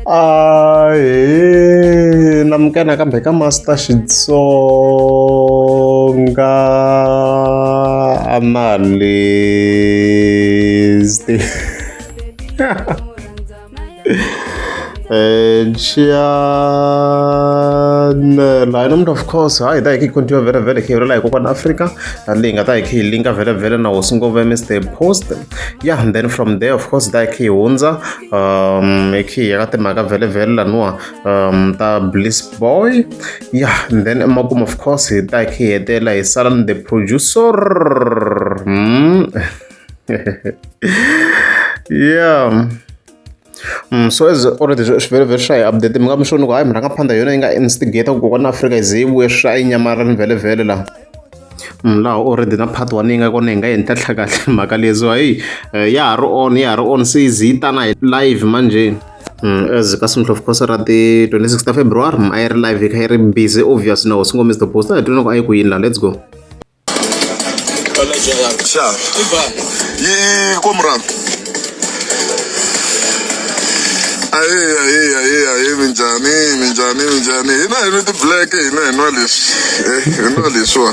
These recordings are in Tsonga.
Ahee namukela nakambe ka Master Xitsonga Analyst. Channel hayi namuntlha of course hayi hi ta hi kha hi continue vhele vhele hi kha hi vulavula hi kokwana Afrika leyi nga ta hi kha hi linka vhele vhele na hosi ngopfu Mr Post yeah and then from there of course hi ta hi kha hi hundza hi kha hi ya ka timhaka vhele vhele laniwa ta Bliss Boy yeah and then emakumu of course hi ta hi kha hi hetelela hi sala ni the producer. Yeah. So as already swi vhele vhele swa hi update mi nga mi swona ku hayi murhangaphandha yona yi nga instigate ku kokwana Afrika yi ze yi vuye swa yi nyamalala vhele vhele laha. Laha already na part 1 yi nga kona yi nga endla kahle mhaka leyi so hayi ya ha ri on ya ha ri on se yi ze yi tana hi live manjhe. As ka Simhlof of course ra ti 26 ta February a yi ri live yi kha yi ri busy obvious na hosi ngo Mr Post a hi twi na ku a yi ku yini laha let's go. Xa. Yi komurani. Ahee ahee ahee ahee minjhani minjhani minjhani hina hi nwa ti-black hina hi nwa leswi eh hi nwa leswiwa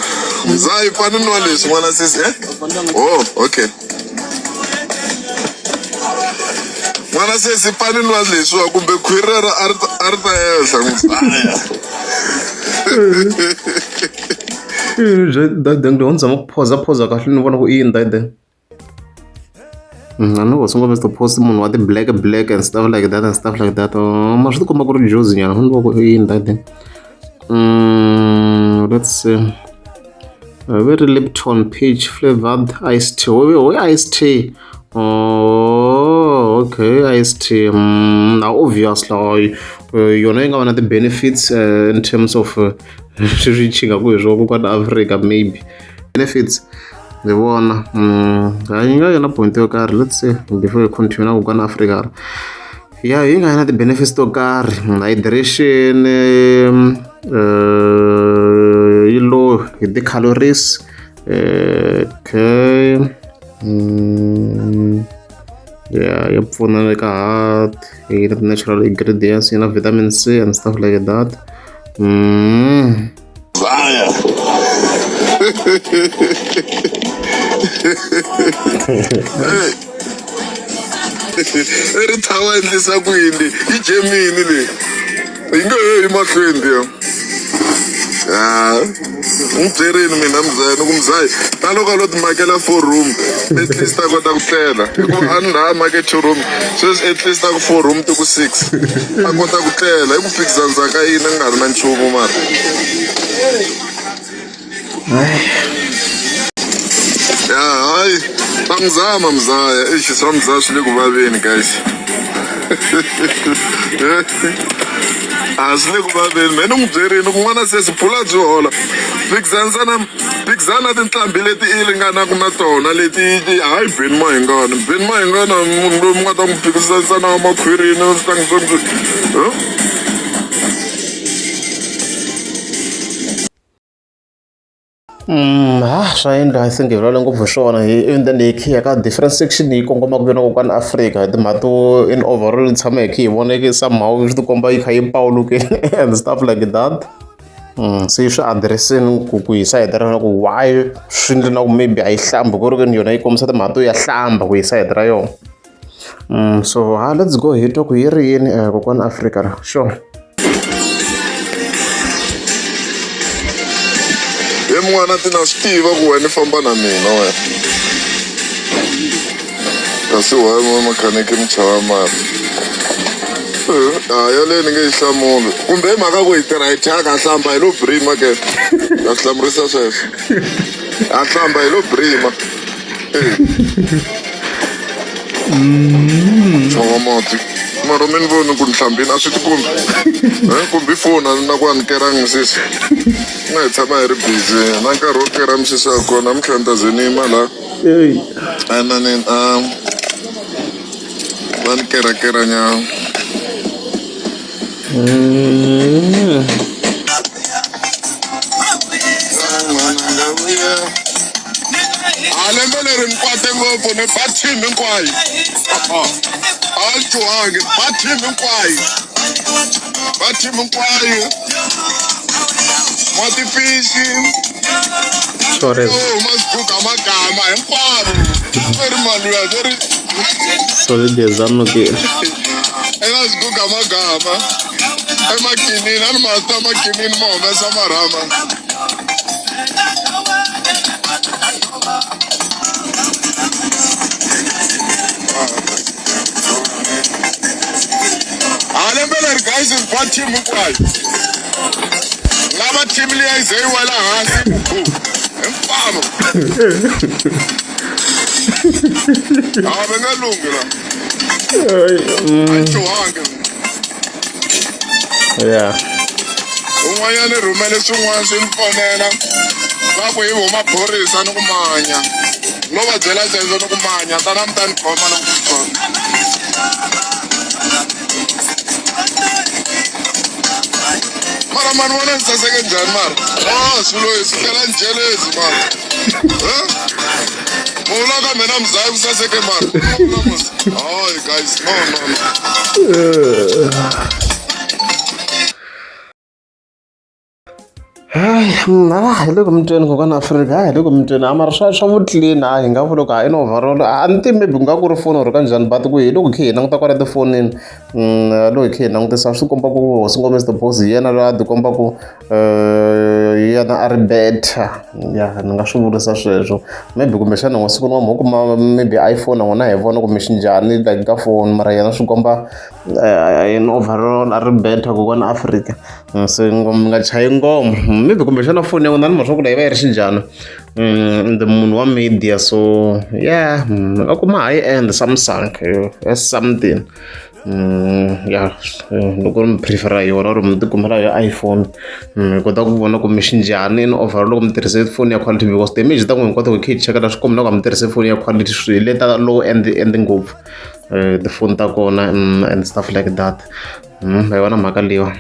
mzayi fani nwa leswi n'wana sesi eh oh okay n'wana sesi fani nwa leswiwa kumbe khwiri rero a ri a ri ta ehla mzaya. Dade ni zama ku phoza phoza kahle ni vona ku i yini dade. A ni hosi ngopfu Mr Post munhu wa ti-black black and stuff like that and stuff like that. Ma swi tikomba ku ri juzi nyana ni vona ku i yini dade. Let's see. Ve ri Lipton peach flavored iced tea. Ho iced tea. Oh, okay, iced tea. Now obviously yona yi nga va na ti-benefits in terms of sweswi yi chingaku hi swona kokwana Afrika maybe benefits ndzi vona hayi yi nga yi na point yo karhi let's see before hi continue na kokwana Afrika ya yi nga yi na ti-benefits to karhi hydration yi low hi ti-calories okay ya ya pfuna na ka heart yi na ti-natural ingredients yi na vitamin C and stuff like that. Zaya. I ri thawa endlisa ku yini yi jemini leyi yi nge he yi mahlweni leyo ha n'wi byerini mina mzaya ni ku mzayi na loko a lo timakela four room at least a kota ku tlela hikuva a ni laha make two room sweswi at least a ku four room ti ku six a kota ku tlela hi ku phikizanisa ka yini a nga ri na nchumu mara ya hayi va n'wi zama mzaya exi swa mzaya swi le ku vaveni guys a swi le ku vaveni me ni n'wi byerini kun'wana se swi phula byi hola phikizanisa na phikizana na tinqambi leti i ringanaka na tona leti hayi Benny Mayengani Benny Mayengani munhu loyi mi nga ta n'wi phikizanisa na makhwirini Ha swa endla I think hi vulavule ngopfu hi swona hi even then hi kha hi ya ka different section yi kongomaka yona kokwana Afrika hi timhaka to in overall ni tshama hi kha hi vona somehow swi tikomba yi kha yi pawulukile and stuff like that. Se yi swi adirese-ini ku ku hi sayiti ra yona ku why swi endle na ku maybe a yi hlambi ku ri ke ni yona yi kombisa timhaka to ya hlamba ku hi sayiti ra yona. So ha let's go hi twa ku yi ri yini kokwana Afrika ra sure. He n'wana ti na swi tiva ku wena i famba na mina wena kasi why makhaniki mi chava mali a yaleyo ni nge yi hlamuli kumbe hi mhaka ku hi tirha hi thyaka a hlamba hi lo brima ke na swi hlamurisa sweswo a hlamba hi lo brima chava mati mara mi ni voni ku ni hlambini a swi tikombi kumbe ifoni a na ku a ni kerangi misisi na hi tshama hi ri busy na nkarhi wo kera misisi ya kona namuntlha ni ta ze ni yima laha ananeni a va ni kerakera nyana. A lembe leri ni kwate ngopfu ni ba team hinkwayo. A ni chuhangi ba team hinkwayo. Ba team hinkwayo. N'watifishi. Sorry. Oh, masiguga magama hinkwavo. Ve ri maluya ve ri Solid Zanu ke. Eka swiguga magama. Emakinini a ni ma ta makinini ma humesa marhama. A lembe leri guys ni ba team hinkwayo. Lava team liya yi ze yi wela hansi ku hinkwavo. A va nga lunghi la. A yi chuhangi. Un'wanyana i rhumele swin'wana swi ni fonela va ku hi vo maphorisa ni ku manya no va byela sweswo ni ku manya tana mi ta ni khoma loko mi khoma. Mara mani vona ni saseke njhani mara a swilo swi tlhela njelezi mara mu vula ka mina mzayi ku saseke mara hayi guys no no no. Hayi mna hi le ku mi tweni kokwana Afrika hayi hi le ku mi tweni a mara swa swa vutlini a hi nga vuli ku hayi in overall a ni tivi maybe ku nga ku ri foni or kanjhani but ku hi loko hi kha hi languta kwala tifonini loko hi kha hi langutisa swi komba ku hosi Ngoma is the boss hi yena loyi a ti komba ku yena a ri better ya ni nga swi vurisa sweswo maybe kumbexana n'wa siku rin'wana mo kuma maybe iPhone na n'wina hi vona kumbe xinjhani like ka foni mara yena swi komba in overall a ri better kokwana Afrika se mi nga chayi ngoma maybe kumbexana foni ya n'wina ni ma swa ku yi va yi ri xinjhani ende munhu wa media so yeah a kuma high end Samsung S something ya loko mi prefer yona or mi tikumela yo iPhone mi kota ku vona ku mi xinjhani in overall loko mi tirhise foni ya quality because ti-image ta n'wina hinkwato hi kha hi cheka la swi komba loko mi tirhise foni ya quality swi leta low end end ngopfu tifoni ta kona and stuff like that hi yona mhaka leyiwa.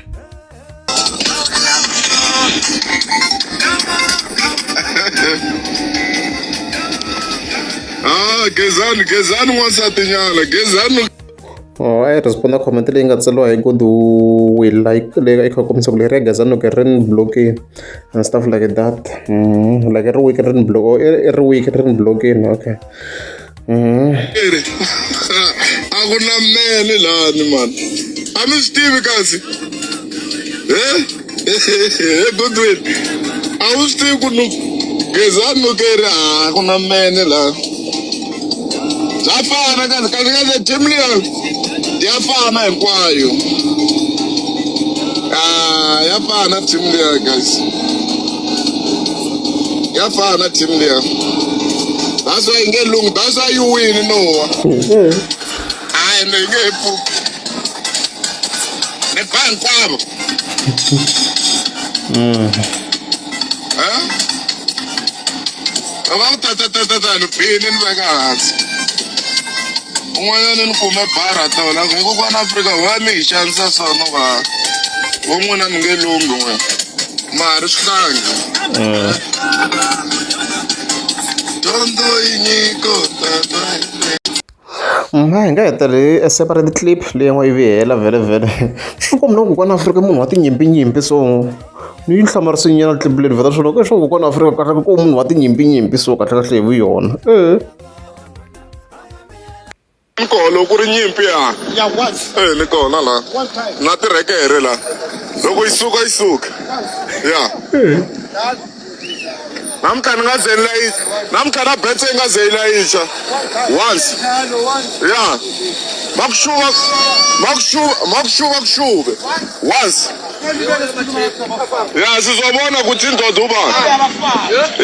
Ah, Gezani, Gezani n'wansati nyana, Gezani. Oh, a yi responda comment leyi nga tsariwa hi Goodwill like leyi yi kha kombisa ku leri ya Gezani loko ri ni block-ini and stuff like that. Like ri weak ri ni block i ri weak ri ni block-ini okay. A ku na mene lani mani. A mi swi tivi kasi. He Goodwill. A wu swi tivi ku nu Gezani Nukeri a ku na mene la. Bya fana kahle kahle kahle team liya ya fana hinkwayo. Ah, ya fana team liya guys. Ya fana team liya. That's why yi nge lunghi, that's why yi wini Noah. Hayi ende yi nge he pfuki. Ni ba hinkwavo. Eh? Va ku tatatata ni bini ni veka hansi. Un'wanyana ni kume bara tona hikokwani Afrika va mi hi xanisa swona va vo n'wina mi nge lunghi n'wina ma ha ri swihlangi. Dyondzo yi nyiko tata. Hi nga heta hi separate clip leyi n'wa yi vi hela vhele vhele swi komba na kokwana Afrika i munhu wa tinyimpiyimpi so ni yi hlamarise nyana clip leyi vheta swona ku swa kokwana Afrika kahle ku munhu wa tinyimpiyimpi so kahle kahle hi vuyona Nkolo ku ri nyimpi ya. Yeah, once. Eh ni kona la. One time. Na tirekere la. Loko yi suka yi suka. Ya. Namuntlha ni nga ze ni layicha. Namuntlha na betse yi nga ze yi layicha. Once. Ya. Makushuva makushuva makushuva kushuve. Once. Ya sizobona ukuthi indoda ubani.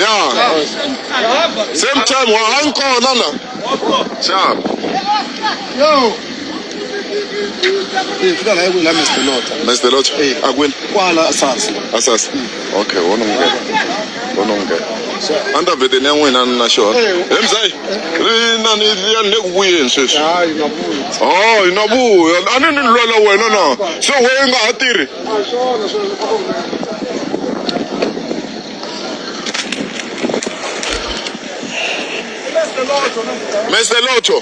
Ya. Same time wa hayi la. Sharp. Yo. Eh, fika la la Mr. Lotha. Mr. Lotha. Akwini. Kwala SARS. Asas. Okay, wona ngeke. Wona ngeke. Anda vete ni ya n'wina na xona. He mzai. Ri na ni ya le ku vuyeni sweswi. Hayi ngabuyi. Oh, yi na vuya. A ni ni lwela wena na. Se we nga ha tirhi. Ah, swona swona. Mr Lotto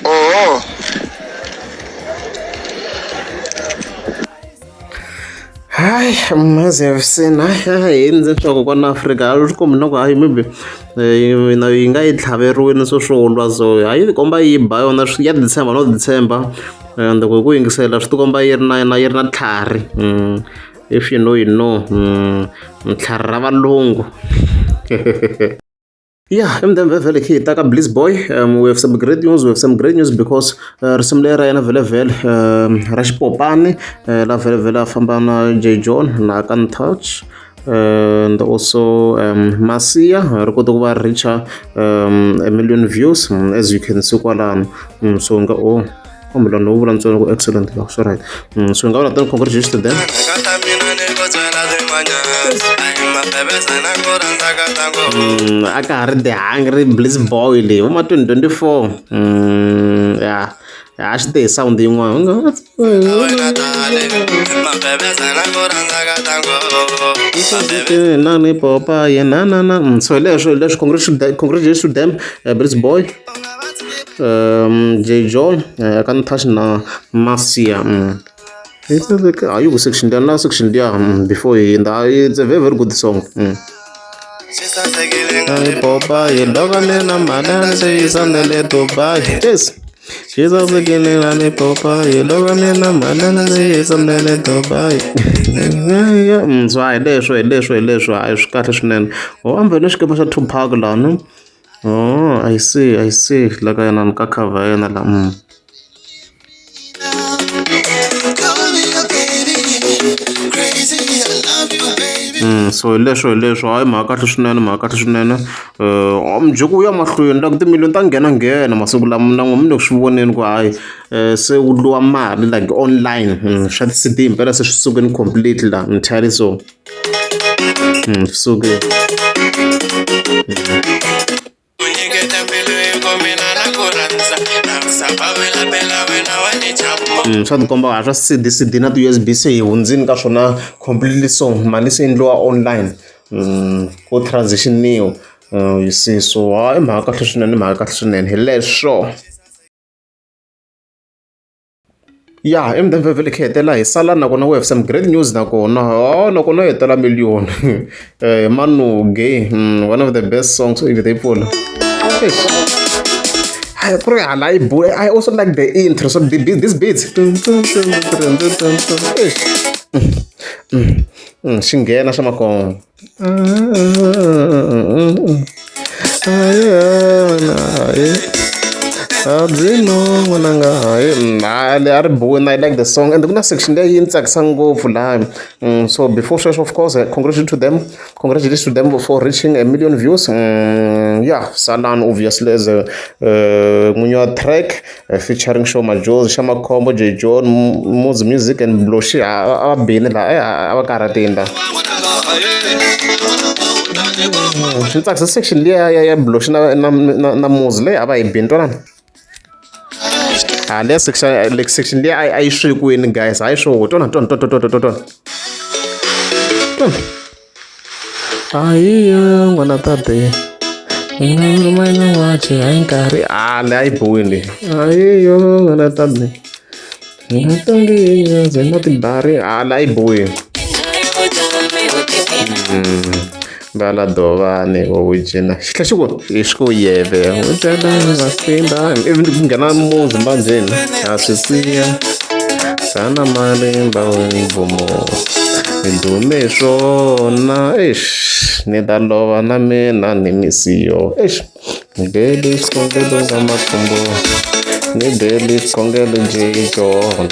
oho. Hayi, as you have seen, hayi hi ndzi swa kokwana Afrika a swi kombi na ku hayi maybe na yi nga yi tlhaveriwile swo swo lwa so hayi yi komba yi ba yona ya titshemba no titshemba and loko hi ku yingisela swi tikomba yi ri na na yi ri na tlhari if you know you know tlhari ra valungu. Yeah, emudende vhele khe hi ta ka Bliss Boy. We have some great news. We have some great news because risimu leri ra yena vhele vhele ra xipopani la vhele vhele a famba na J John na Kan Touch and also Masia ri kote ku va reacha a million views as you can see kwalano. So nga oh kumbe lowu vula ntsena ku excellent la swi right. So nga vula tani congratulations to them. A ka ha ri the hungry Bliss Boy leyi va ma 2024 ya a xi te hi sound yin'wana. Na ni popa yena na na so hi leswo hi leswo congratulations to them Bliss Boy J John ka ni touch na Masia. Ayi ku section liya na section liya before hi hundza it's a very very good song. Popa yi loko ni na mali ndzi yisa na le Dubai. Yes. Xi sasekile na ni popa yi loko ni na mali ndzi yisa na le Dubai. So hi leswo hi leswo hi leswo hayi swi kahle swinene. Oh ambele xikipa xa Tupac lani. Oh I see I see la ka yena ka cover ya yena la. So hi leswo hi leswo hayi mhaka kahle swinene mhaka kahle swinene mujeko wu ya mahlweni la ku timiliyoni ta nghena nghena masiku lama na n'wina mi le ku swi voneni ku hayi se wu dliwa mali like online swa ti-C_D himpela se swi sukile completely la entirely so swi sukile. Swa tikomba swa C_D C_D na ti-U_S_B se hi hundzini ka swona completely so mali se endliwa online ku transition-iwa you see so hayi mhaka kahle swinene mhaka kahle swinene hi leswo. Ya emudende vhele khe hetela hi sala nakona we have some great news nakona oh nakona hi hetela million Manuge one of the best songs if they pfula. Hayi ku ri hala yi bula I also like the intro so the, this beats xi nghena xa makongo. A ri biwini I like the song and ku na section leyi yi ni tsakisa ngopfu laha so before sweswo of course congratulations to them congratulations to them for reaching a million views yeah Salani obviously as a n'winyi wa track featuring Sho Madjozi, Xa Makhombo, J John, Muzi Music and Bloshi a va bini laha a va karhatini la. Swi tsakisa section liya ya ya Bloshi na na na na Muzi leyi a va yi bini twanana. Ha liya section like section liya a yi swekiwini guys hayi swo twana twana twana twana twana twana. Ahiya n'wana tate wache hayi nkarhi a leyi a yi biwini leyi ahiya n'wana tate na tibari a leyi a yi biwini vala dovani wo wu cina xi tlhela xi ku i xi ku yeve u tela vasimba ivi ku nghena muzi mbanjeni a swi siya sana marimba mvumo ni dume swona eish ni ta lova na mina ni misiyo eish ni beli xikhongelo nga makhombo ni beli xikhongelo J John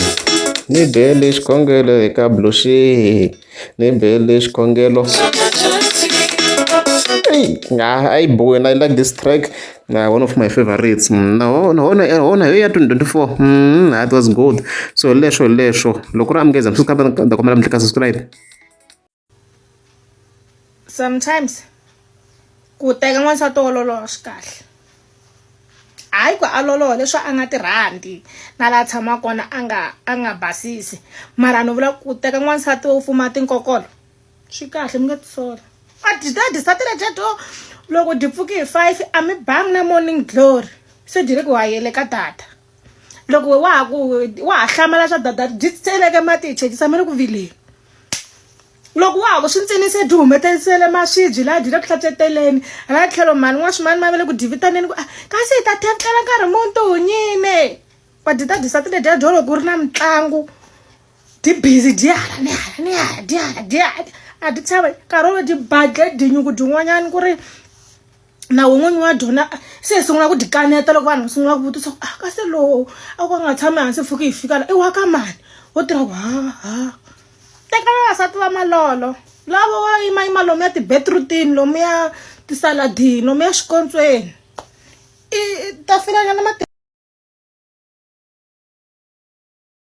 ni beli xikhongelo eka Blushi ni beli xikhongelo Hey, a yi boheni I like this track one of my favorites no no hona hi ya 2024 that was good so leswo leswo loko ri amukeza mi swi ta kombela mi tlika subscribe. Sometimes ku teka n'wansati wo loloha swi kahle hayi ku a loloha leswi a nga ti rhandzi na laha tshamaka kona a nga a nga basisi mara ni vula ku teka n'wansati wo fuma tinkokolo swi kahle mi nga tisola. A dyi ta dyi ledya dyo loko dyi pfuki hi 5 a mi bangi na morning glory se dyi le ku hayele ka data loko wa ha ku wa ha hlamala swa data dyi tseleke mati hi chekisa mi ri ku vileni loko wa ha ku swi ntsinise dyi humeterisele maswibyi laha dyi le ku hlantsweteleni hala tlhelo mhani n'wa swimani ma ve le ku dyi vitaneni ku ah, kasi hi ta thefutela nkarhi muni tihunyini va dyi ta dyisa tiledya dyo loko ku ri na mitlangu dyi busy dyi hala ni hala ni hala dyi hala dyi hala a dyi tshava nkarhi wolowo dyi badle dinyuku dyin'wanyana ku ri na wu n'winyi wa dyona se hi sungula ku dyi kaneta loko vanhu va sungula ku vutisa ku ah kasi lowu a ku nga tshami hansi pfuki hi fika la i wa ka mani wo tirha ku ha ha teka vavasati va malolo lavo va yimayima lomuya ti-beetroot-ini lomuya tisaladini lomuya xikontsweni i ta filanyana mati.